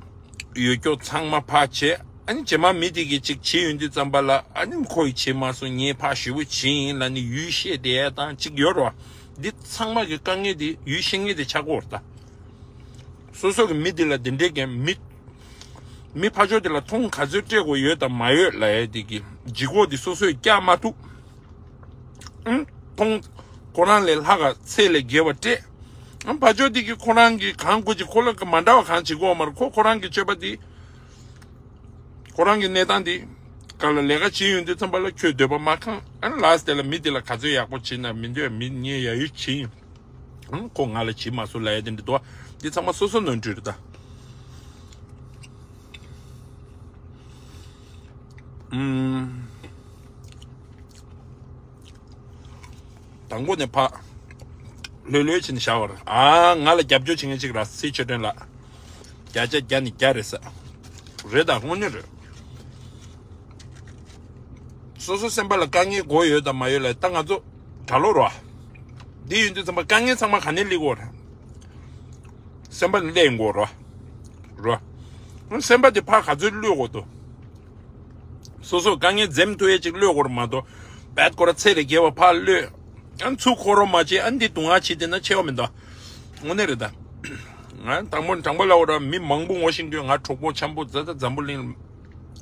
ཡོད་སྐྱོ་ཚང་མ་ཕར་བྱས། ཨ་ནི་རྗེས་མ་མི་དེ་གིས་ཅིག་བྱས་ཡོང་དུས་ཙམ་པ་ལ། ཨ་ནི་ཁོ་ཡིས་བྱས་མ་སོང་། ངས་ཕར་ཞེ་པོ་བྱས་ཡིན་ལབ་ནི་ཡུལ་བཤད་བསྡད་ཡ་དང་ཅིག་ཡོད་རེད་བ། འདི་ཚང་མ་གི་དཀའ་ངལ་དེ་ཡུལ་བཤད་མཁན་དེ་ཆགས་ཀྱི་ཡོད་རེད་ད། སོ་སོ་གི་མི་དེ་ལ་དེ་འདྲའི་གི་མི། མི་ཕར་ཕྱོགས་དེ་ལ་མཐོང་ག་ཚོད་སྤྲད་དགོས་ཡོད་དང་མ་ཡོད་ལབ་ཡ་དེ་གི་ལྗིད་ཁོག་དེ་སོ་སོས་བཀྱག་མ་ཐུབ། ཨང་། མཐོང་། ཁོ་རང་ལས་ལྷག་ག་ཚད་ལས་བརྒལ་བ་སྤྲད། ཨང་། ཕར་ཕྱོགས་དེ་གི་ཁོ་རང་གི་གང་དགོས་ཀྱི་ཁོ་ལ་གི་མ་འདྲ་བ་གང་བྱེད་དགོས་མ་རེད། ཁོ་ཁོ་རང་གི་སྤྱོད་པ་དེ། ཁོ་རང་གི་གནས་སྟངས་དེ། ག་ལ་ལས་ཀ་བྱེད་ཡོང་དུས་ཙམ་པ་ལ་ཁྱོད་འདོད་པ་མ་ཁེངས། ཨ་ནི་ལ་སྟེ་ལ་མི་དེ་ལ་ག་ཚོད་ཡག་པོ་བྱེད་ན་མི་འདོད་མི་ངས་ཡ་ཡུལ་བྱེད་ཡིན། ཨང་། ཁོ་ང་ལ་བྱེད་མ་སོང་ལབ་ཡ་དེ་འདྲ་འདུག་བ། འདི་ཚང་མ་སོ་སོ་ནོར་འཁྲུལ་རེད་ད། ཨུམ། དང་པོ་ནས་ཕར་ལྷོད་ལྷོད་བྱས་ནས་བཞག་པ་རེད། ཨ། ང་ལ་རྒྱབ་སྐྱོར་བྱེད་མཁན་ཅིག་ར། སྲིད་ཆོས་སྒྲོན་ལགས། བརྒྱ་ཆ་བརྒྱ་ནས་བརྒྱ་རེད་ཟེར། རེད་ད། དངོས་གནས་རེད། སོ་སོ་སེམས་པ་ལ་དཀའ་ངལ་དགོས་ཡོད་དང་མ་ཡོད་ལ་ད་ང་ཚོ་གྲྭ་ལོག་རེད་བ། འདི་ཡིན་དུས་ཙམ་པ་དཀའ་ངལ་ཚང་མ་ག་ནས་སླེབས་ཀྱི་ཡོད་རེད། སེམས་པ་ནས་སླེབས་ཡོང་གི་ཡོད་རེད་བ། རེད་བ། སེམས་པ་དེ་ཕར་ག་ཚོད་གློད་དགོས་འདུག་སོ་སོ་དཀའ་ངལ་འཛེམ་ཐུབ་ཡས་ཅིག་གློད་དགོས་རེད་མ་གཏོགས། རྦད་ཁོ་ར་ཚད་ལས་བརྒལ་བ་ཕར་གློད། ཨ་ནི་ཚུར་འཁོར་རོགས་མ་བྱེད། ཨ་ནི་འདི་སྡུག་བསྔལ་བྱེད་བསྡད་ན་ཆེ་བ་མི་འདུག་དངོས་གནས་རེད་ད། ང་དང་པོ་དྲང་པོ་ལབ་པ་ར། མི་མང་པོ་ངོ་ཤེས་ཀྱི་ཡོད། ང་གྲོགས་པོ་འཆམ་པོ་ཛ་ད་འཛམ་བུ་གླིང་།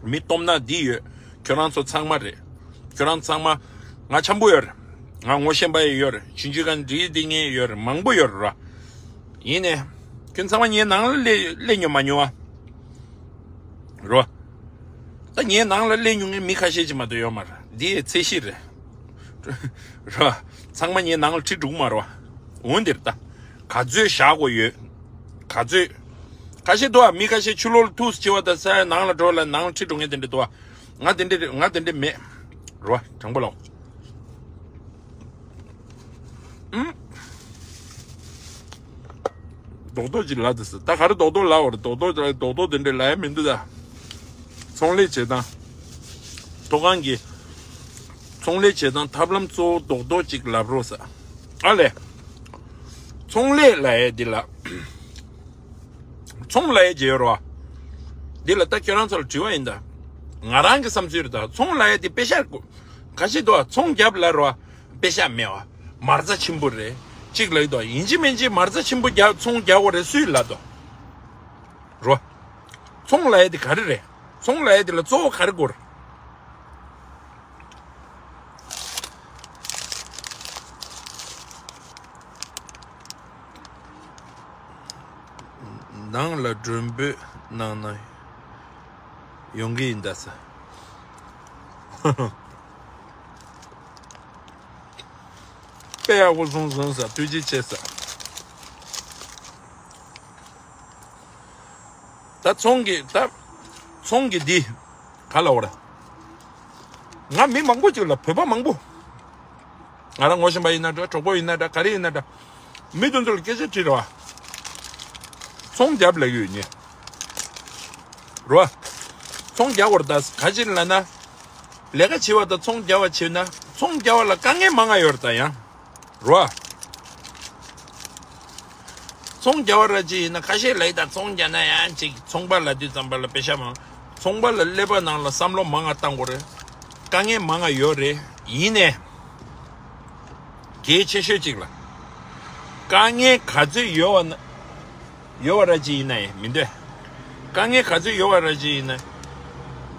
མི་སྟོབས་ན་འདི་ཡོད། ཁྱོད་རང་ཚོ་ཚང་མ་རེད། ཁྱོད་རང་ཚང་མ་ང་འཆམ་པོ་ཡོད་རེད། ང་ངོ་ཤེས་པ་ཡི་ཡོད་རེད། ཆུང་ཆུང་ག་འདྲིས་འདི་ངའི་ཡོད་རེད། མང་པོ་ཡོད་རེད་ར། ཡིན་ནའི། ཁྱོད་ཚང་མ་ངའི་ནང་ལ་སླེབས་སླེབས་མྱོང་མ་མྱོང་བ། རོ། ད་ངའི་ནང་ལ་སླེབས་མྱོང་མཁན་མི་ཁ་ཤས་ཅིག་མ་གཏོགས་ཡོད་མ་རེད། འདི་ཡི་ཚད་གཞི་རེད། རོ། ཚང་མ་ངའི་ནང་ལ་ཁྲིད་འགྲོ་གི་མ་རེད་བ། འོན་ཏེ་རེད་ད། ག་ཚོད་བཞག་དགོས་ཡོད། ག་ཚོད། ཁ་ཤས་འདུག་ཨ། མི་ཁ་ཤས་ཕྱི་ལོགས་ལ་ཐུག་སེ་བྱེད་པ་དང་ས་ཡ་ནང་ལ་འགྲོ་ལ་ནང་ལ་ཁྲིད་འགྲོ་མཁན་དེ་འདྲ་འདུག་ཨ། ང་དེ་འདྲ་ང་དེ་འདྲ་མེད། རོ། དྲང་པོ་ལབ། ཨུམ། རྡོག་རྡོག་ཅིག་ལབ་དུས་ད་ག་རེ་རྡོག་རྡོག་ལབ་པ་རེད། རྡོག་རྡོག་རྡོག་རྡོག་དེ་འདྲ་ལབ་ཡ་མི་འདུག་ད། ཚོང་ལས་བྱེད་སྟངས། ཐོག་ཁང་གི་ཚོང་ལས་བྱེད་སྟངས་ཐབས་ལམ་གཙོ་བོ་རྡོག་རྡོག་ཅིག་ལབ་རོགས་ཟེར། ཨ་ལས། ཚོང་ལས་ལབ་ཡ་འདི་ལ། ཚོང་ལབ་ཡ་ཅིག་ཡོད་རེད་བ། འདི་ལ་ད་ཁྱོད་རང་ཚོ་ལ་དྲི་བ་ཡིན་ད། ང་རང་གི་བསམ་ཚུལ་རེད་ད། ཚོང་ལབ་ཡ་འདི་པེ་ཤ་དགོས། ག་ཞིག་འདུག་བ། ཚོང་རྒྱབ་ལབ་རེད་བ། པེ་ཤ་མེད་བ། མ་རྩ་ཆེན་པོ་རེད། གཅིག་ལབ་ཀྱི་འདུག་བ། ཡིན་གཅིག་མིན་གཅིག་མ་རྩ་ཆེན་པོ་རྒྱབ་ཚོང་རྒྱག་དགོས་རེད་སུས་ལབ་འདུག་རོ། ཚོང་ལབ་ཡ་དེ་ག་རེ་རེད། ཚོང་ལབ་ཡ་དེ་ལ་གཙོ་བོ་ག་རེ་དགོས་རེད། ནང་ལ་མགྲོན་འབོད་གནང་ན་ཡོང་གི་ཡིན་ད་ཟེར། དཔེ་ཡག་པོ་གསུངས་སོང་ཟེར། ཐུགས་རྗེ་ཆེ་ཟེར། ད་ཚོང་གི་ད་ཚོང་གི་འདི་ག་ལ་འོ་ར། ང་མི་མང་པོ་ཅིག་ལ་བོད་པ་མང་པོ། ང་རང་ངོ་ཤེས་པ་ཡིན་ན་འདྲ། གྲོགས་པོ་ཡིན་ན་འདྲ། ག་རེ་ཡིན་ན་འདྲ། མི་དེ་ཚོ་ལ་སྐད་ཆ་དྲིས་ར་བ། ཚོང་རྒྱབ་ལབ་ཡོད་ཉེ། ར་བ། ཚོང་རྒྱག་དགོས་རེད་ད། ག་ཅི་ལབ་ན། ལས་ཀ་བྱེད་པ་དང་ཚོང་རྒྱག་པ་བྱེད་ན་ཚོང་རྒྱག་པ་ལ་དཀའ་ངལ་མང་ང་ཡོད་རེད་ད་ཡང་། རོ། ཚོང་རྒྱག་པ་ར་ཅིག་ཡིན་ན་ཁ་ཤས་ལ་ཡི་ད་ཚོང་རྒྱག་ན་ཡང་ཅིག་ཚོང་པ་ལ་དུས་ཙམ་པ་ལ་པེ་ཤ་མང་། ཚོང་པ་ལ་ཀླད་པ་ནང་ལ་བསམ་བློ་མང་ང་བཏང་དགོས་རེད། དཀའ་ངལ་མང་ང་ཡོད་རེད། ཡིན་ནའི། གལ་ཆེ་ཤོས་ཅིག་ལ། དཀའ་ངལ་ག་ཚོད་ཡོད་བ་ན། ཡོད་བ་ར་ཅིག་ཡིན་ན་ཡང་མི་འདོད། དཀའ་ངལ་ག་ཚོད་ཡོད་བ་ར་ཅིག་ཡིན་ན།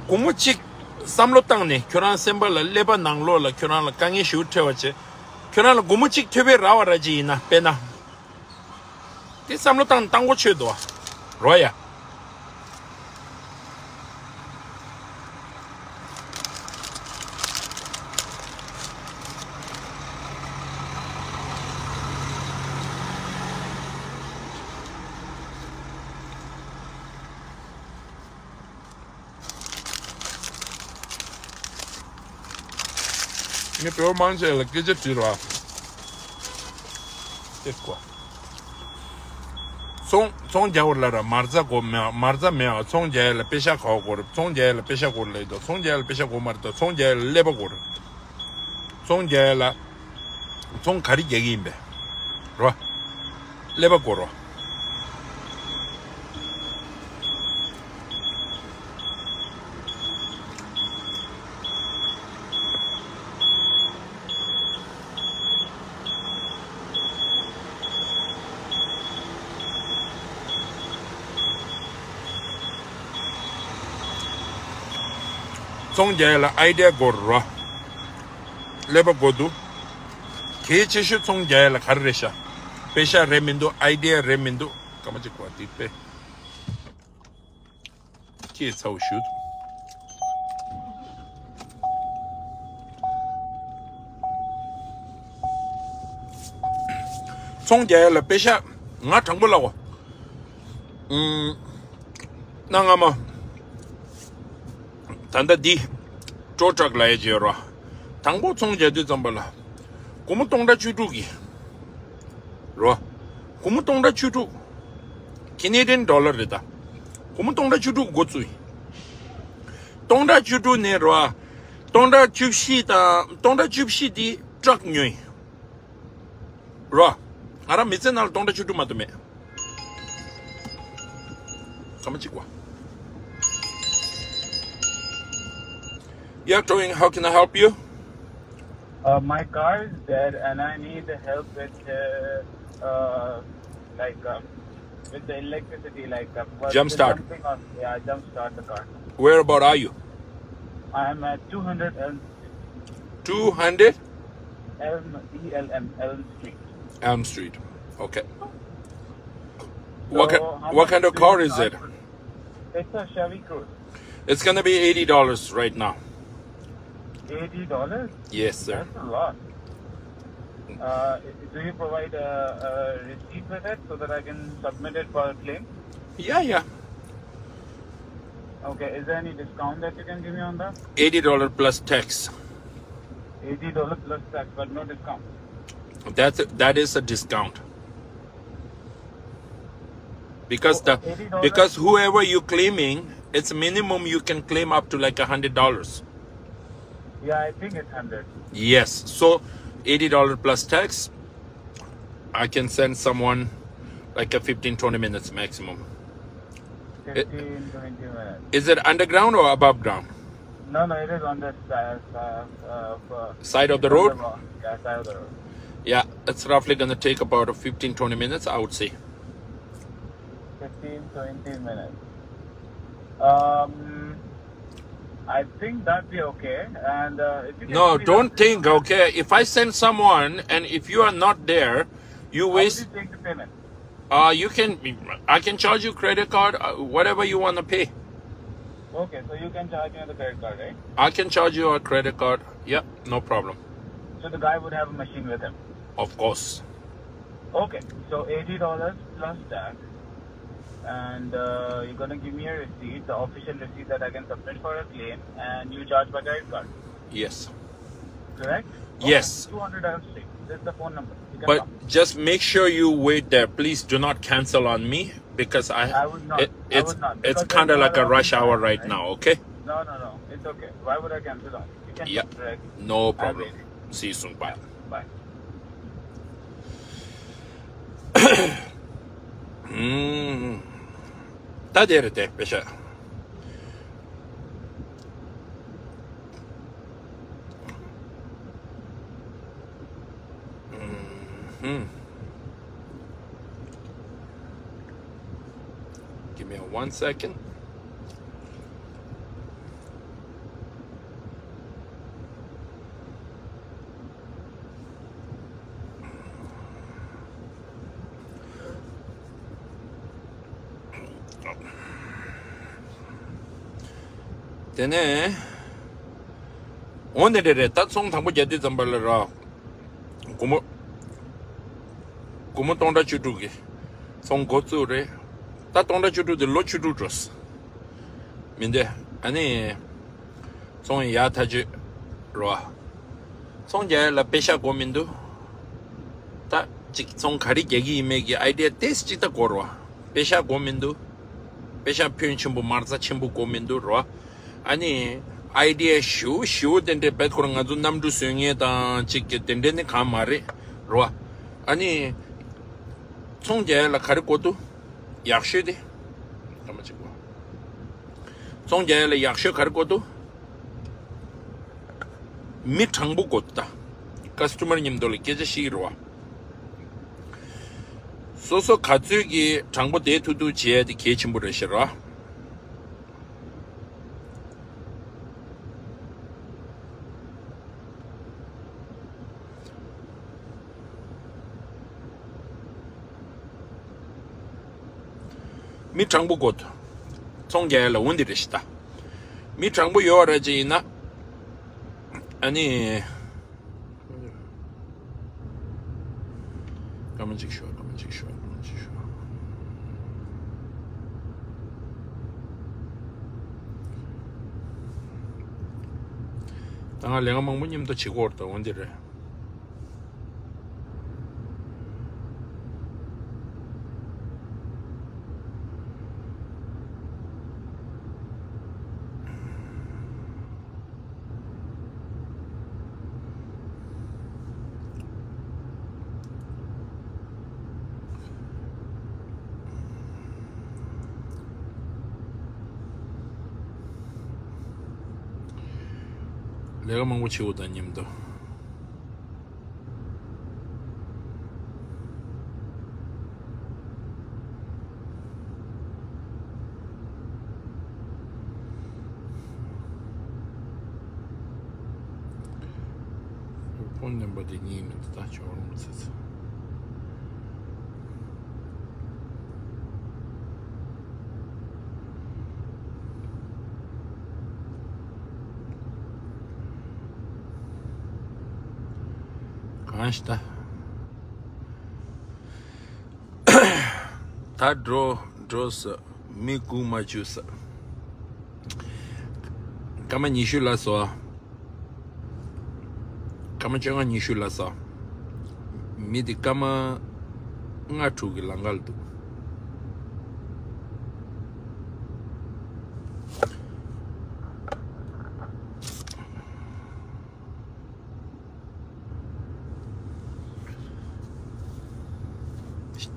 སྒོར་མོ་གཅིག་བསམ་བློ་བཏང་ནས་ཁྱོད་རང་སེམས་པ་ལ་ཀླད་པ་ནང་ལོགས་ལ་ཁྱོད་རང་ལ་དཀའ་ངལ་ཞེ་པོ་འཕྲད་པ་བྱས། ཁྱོད་རང་ལ་སྒོར་མོ་གཅིག་ཐོབ་པའི་རག་པ་ར་ཅིག་ཡིན་ན་དཔེར་ན། དེ་བསམ་བློ་བཏང་བཏང་གོ་ཆོད་དོ། རོ་ཡ། ངས་བོད་མང་ཆེ་ལ་སྐད་ཆ་དྲིས་ར། ཅེས་གོ། ཚོང་ཚོང་རྒྱག་པར་ལ་ར་མ་རྩ་དགོས་མེད། མ་རྩ་མེད་པ་ཚོང་རྒྱག་ཡ་ལ་པེ་ཤ་ག་བ་དགོས་རེད། ཚོང་རྒྱག་ཡ་ལ་པེ་ཤ་དགོས་རེད་ལབ་ཡོད་དོ། ཚོང་རྒྱག་ཡ་ལ་པེ་ཤ་དགོས་མ་རེད་དོ། ཚོང་རྒྱག་ཡ་ལ་ཀླད་པ་དགོས་རེད། ཚོང་རྒྱག་ཡ་ལ། ཚོང་ག་རེ་རྒྱག་གི་ཡིན་པས། རོ། ཀླད་པ་སྒོར་རོ། ཚོང་རྒྱག་ཡ་ལ་ཨའི་ཌི་ཡ་སྒོར་རོ། ཀླད་པ་སྒོར་འདུག་གལ་ཆེ་ཤོས་ཚོང་རྒྱག་ཡ་ལ་ག་རེ་རེད་ཤག་པེ་ཤག་རེད་མི་འདུག་ཨའི་ཌི་ཡ་རེད་མི་འདུག་སྐར་མ་གཅིག་པ་དེ་པེ། ཁྱེད་ཚ་བོ་ཞུ། ཚོང་རྒྱག་ཡ་ལ་པེ་ཤག་ང་དྲང་པོ་ལབ་གོ། ཨུམ། གནའ་སྔ་མོ། ད་ལྟ་འདི། ཊོ་ཊྲག་ལབ་ཡ་ཅིག་ཡོད་རོ། དང་པོ་ཚོང་རྒྱག་དུས་ཙམ་པ་ལ། སྒོར་མོ་སྟོང་ཕྲག་བཅུ་དྲུག་གི། རོ། སྒོར་མོ་སྟོང་ཕྲག་བཅུ་དྲུག་ཀེ་ནེ་ཌི་ཡན་ཌོ་ལར་རེད་ད། སྒོར་མོ་སྟོང་ཕྲག་བཅུ་དྲུག་འགོ་བཙུགས་ཡིན། སྟོང་ཕྲག་བཅུ་དྲུག་ནས་རོ། སྟོང་ཕྲག་བཅུ་བཞི་དང་སྟོང་ཕྲག་བཅུ་བཞི་དེ་ཊྲག་ཉོས་ཡིན། རོ། ང་རང་མི་ཚེ་ནང་ལ་སྟོང་ཕྲག་བཅུ་དྲུག་མ་གཏོགས་མེད། སྐར་མ་གཅིག་པ། Yeah, Toying, how can I help you? Uh, my car is dead and I need help with, uh, uh, like, uh, with the electricity, like, uh, what Jump is start. Something on, yeah, jump start the car. Where about are you? I am at two hundred Elm. Two hundred? Elm, E L M, Elm Street. Elm Street. Okay. What, so ki- how what much kind of do car you is it? Charge for- It's a Chevy Cruze. It's gonna be eighty dollars right now. Eighty dollars? Yes, sir. That's a lot. Uh, do you provide a, a receipt with it so that I can submit it for a claim? Yeah, yeah. Okay, is there any discount that you can give me on that? Eighty dollars plus tax. Eighty dollars plus tax, but no discount. That's a, that is a discount. Because the because whoever you claiming, it's minimum you can claim up to like a hundred dollars. Yeah, I think it's hundred. Yes. So eighty dollars plus tax, I can send someone like a fifteen, twenty minutes maximum. Fifteen, twenty minutes. Is it underground or above ground? No, no, it is on the uh, uh, uh, side of the road? Yeah, side of the road. Yeah, it's roughly going to take about a fifteen, twenty minutes, I would say. Fifteen, twenty minutes. Um, I think that'd be okay. And uh, if you can No, don't think, okay? If I send someone and if you are not there, you waste. How would you take the payment? Uh, you can, I can charge you credit card, uh, whatever you want to pay. Okay, so you can charge me on the credit card, right? I can charge you a credit card. Yeah, no problem. So the guy would have a machine with him? Of course. Okay, so eighty dollars plus tax, and uh, you're gonna give me a receipt, the official receipt that I can submit for a claim, and you charge by credit card. Yes. Correct? Yes. Okay, two hundred Elm Street. This is the phone number. You can But come. Just make sure you wait there. Please do not cancel on me because I. I would not. It, I it's would not, it's kind of like a rush hour right now, okay? No, no, no. It's okay. Why would I cancel on you? You can come direct. Yeah. No problem. I'll wait. See you soon. Bye. Bye. ད་དེ་རེད་དེ་པེ་ཤ། Give me a one second. དེ་ནས། འོ་ནི་རེད་རེད། ད་ཚོང་དང་པོ་རྒྱག་དུས་ཙམ་པ་ལ་ར། སྒོར་མོ། སྒོར་མོ་སྟོང་ཕྲག་བཅུ་དྲུག་གི་ཚོང་འགོ་བཙུགས་རེད། ད་སྟོང་ཕྲག་བཅུ་དྲུག་དེ་ལོ་བཅུ་དྲུག་འགྲོ། མི་འདི་ཨ་ནི། ཚོང་ཡག་ཐག་ཆོད་རོ། ཚོང་རྒྱག་ཡ་ལ་པེ་ཤ་དགོས་མི་འདུག་ད་ཅིག་ཚོང་ག་རེ་རྒྱག་གི་ཡིན་མེད་ཀྱི་ཨའི་ཌི་ཡ་ཏོག་ཙམ་ཅིག་ད་དགོས་རོ། པེ་ཤ་དགོས་མི་འདུག་པེ་ཤ་ཕོན་ཆེན་པོ་མ་རྩ་ཆེན་པོ་དགོས་མི་འདུག་རོ། ཨ་ནི། ཨའི་ཌི་ཡ་ཞུ་ཞུ་དེ་འདྲའི་བེད་ཁོ་རང་ང་ཚོ་གནམ་གྲུ་བཟོས་ངེས་དང་གཅིག་གི་དེ་འདྲའི་ནི་གང་མ་རེད་རོ། ཨ་ནི་ཚོང་རྒྱག་ཡ་ལ་ག་རེ་དགོས་འདུག་ཡག་ཤོས་དེ་ད་མ་གཅིག་གོ་ཚོང་རྒྱག་ཡ་ལ་ཡག་ཤོས་ག་རེ་དགོས་འདུག་མི་དྲང་པོ་དགོས་འདུག་ད་ཀ་སི་ཊོ་མར་མཉམ་དུ་ལ་སྐད་ཆ་བཤད་ཀྱི་རོ། སོ་སོ་ག་ཚོད་ཀྱི་དྲང་པོ་བསྡད་ཐུབ་ཐུབ་བྱེད་ཡ་དེ་གལ་ཆེན་པོ་རེད་ཤག་རོ། མི་དྲང་པོ་དགོས། ཚོང་རྒྱག་ཡ་ལ་འོ་འདི་རེད་ཤག་ད། མི་དྲང་པོ་ཡོད་ར་ཅིག་ཡིན་ན། ཨ་ནི། སྐར་མ་གཅིག་ཤོག་སྐར་མ་གཅིག་ཤོག་སྐར་མ་གཅིག་ཤོག་ད་ང་ལས་ཀ་མང་པོ་མཉམ་དུ་བྱེད་དགོས་རེད་ད་འོ་འདི་རེད། ལས་ཀ་མང་པོ་བྱེད་དགོས་དང་མཉམ་དུ། ཕོན་ནམ་པར་དེ་གཉིས་མིན་ད་ཆོག་རུང་ཚེ་ཚེ། གང་ཞིག་ད། ད་འགྲོ་འགྲོ་ས་མི་སྒུག་མ་བཅུག་ས། སྐར་མ་ཉི་ཤུ་ལ་སོ། སྐར་མ་བཅོ་ལྔ་ཉི་ཤུ་ལ་སོ། མི་དེ་སྐར་མ་ལྔ་དྲུག་གི་ལམ་ཁ་ལ་འདུག་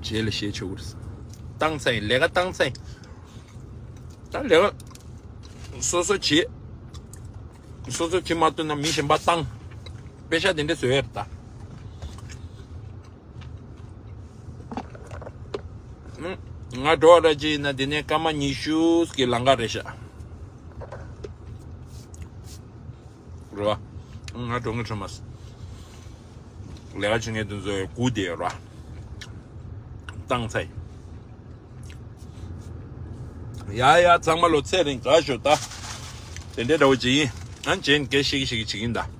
རྗེས་ལ་བཤད་ཆོག་གི་རེད། བཏང་ཚར་ཡིན་ལས་ཀ་བཏང་ཚར་ཡིན། ད་ལས་ཀ་སོ་སོ་བྱེད། སོ་སོ་བྱེད་མ་ཐུབ་ན་མི་གཞན་པ་བཏང་། པེ་ཤ་དེ་འདྲ་བཟོས་ཡོད་རེད་ད། ང་འགྲོ་བ་ར་ཅིག་ཡིན་ན་དེ་ནས་སྐར་མ་ཉི་ཤུ་གི་ལམ་ཁ་རེད་ཤག་རེད་བ། ང་འགྲོ་ངེས་བྱུང་མ་སོང་། ལས་ཀ་བྱེད་མཁན་དེ་ཚོའི་སྒུག་བསྡད་ཡོད་རེད་བ། བཏང་ཚར་ཡིན། ཡ་ཡ་ཚང་མ་ལོ་ཚེ་རིང་དགའ་ཤོག་ད། དེ་འདྲའི་འདྲ་བོ་ཅིག་ཡིན། ཨ་ནི་རྗེས་ནས་སྐད་ཤིག་ཤིག་བྱེད་ཀྱིན་གདའ།